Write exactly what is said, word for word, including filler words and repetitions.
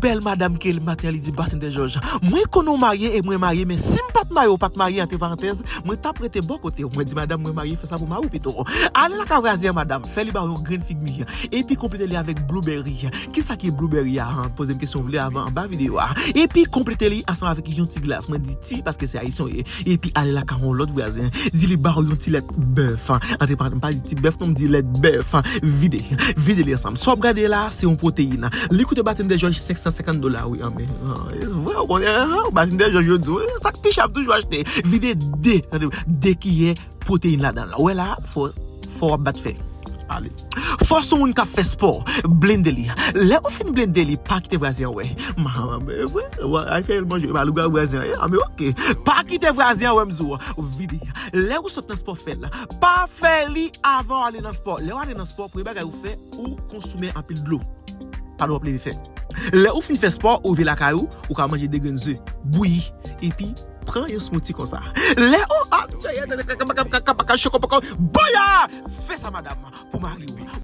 Bèl madanm ke l maten, li di, Batèndè Jòj, mwen konnen w marye e mwen marye, men si m pa t marye, ou pa t marye, antre parantèz, mwen t ap rete bò kote w. Mwen di, madanm, mwen marye, fè sa pou mari w pito. Ale lakay vwazen an, madanm, fè li ba w yon grenn fig mi. Epi konplete li avèk blueberry. Kisa ki blueberry a? Poze m kesyon w vle avan anba videyo a. Epi konplete li ansanm avèk yon ti glas. Mwen di ti paske se ayisyen w ye. Epi ale lakay yon lòt vwazen. Di li ba w yon ti lèt bèf. Antre parantèz, m pa di ti bèf non, m di lèt bèf. Vide. Vide li ansanm. Sa w ap gade la, se yon pwoteyin. Li koute Batèndè Jòj senk san senkant dola, wi, an men. Vre, ou konnen, Batèndè Jòj yo di w, sa k pi chè ap toujou achte. Vide de, de kiyè pwoteyin ladan l. Ou wè la, fò, fò w ap bat fè. Ale. Fò s on moun k ap fè spò, blende li. Lè ou fin blende li, pa kite vwazen an wè. Manman, men vre, w a fè l manje, pa lougawou vwazen an ye, a, men oke. Pa kite vwazen an wè, m di w, vide. Lè ou sot nan spò, fè l. Pa fè li avan w ale nan spò. Lè w ale nan spò, premye bagay ou fè, ou konsome anpil dlo. Pa dwe w ap leve fè. Lè ou fin fè spò, ou rive lakay ou, ou ka manje de grenn ze, bouyi, epi pran yon smoothie konsa. Lè ou al chèyè, chokopoko, boya! Fè sa, madanm, pou mari w.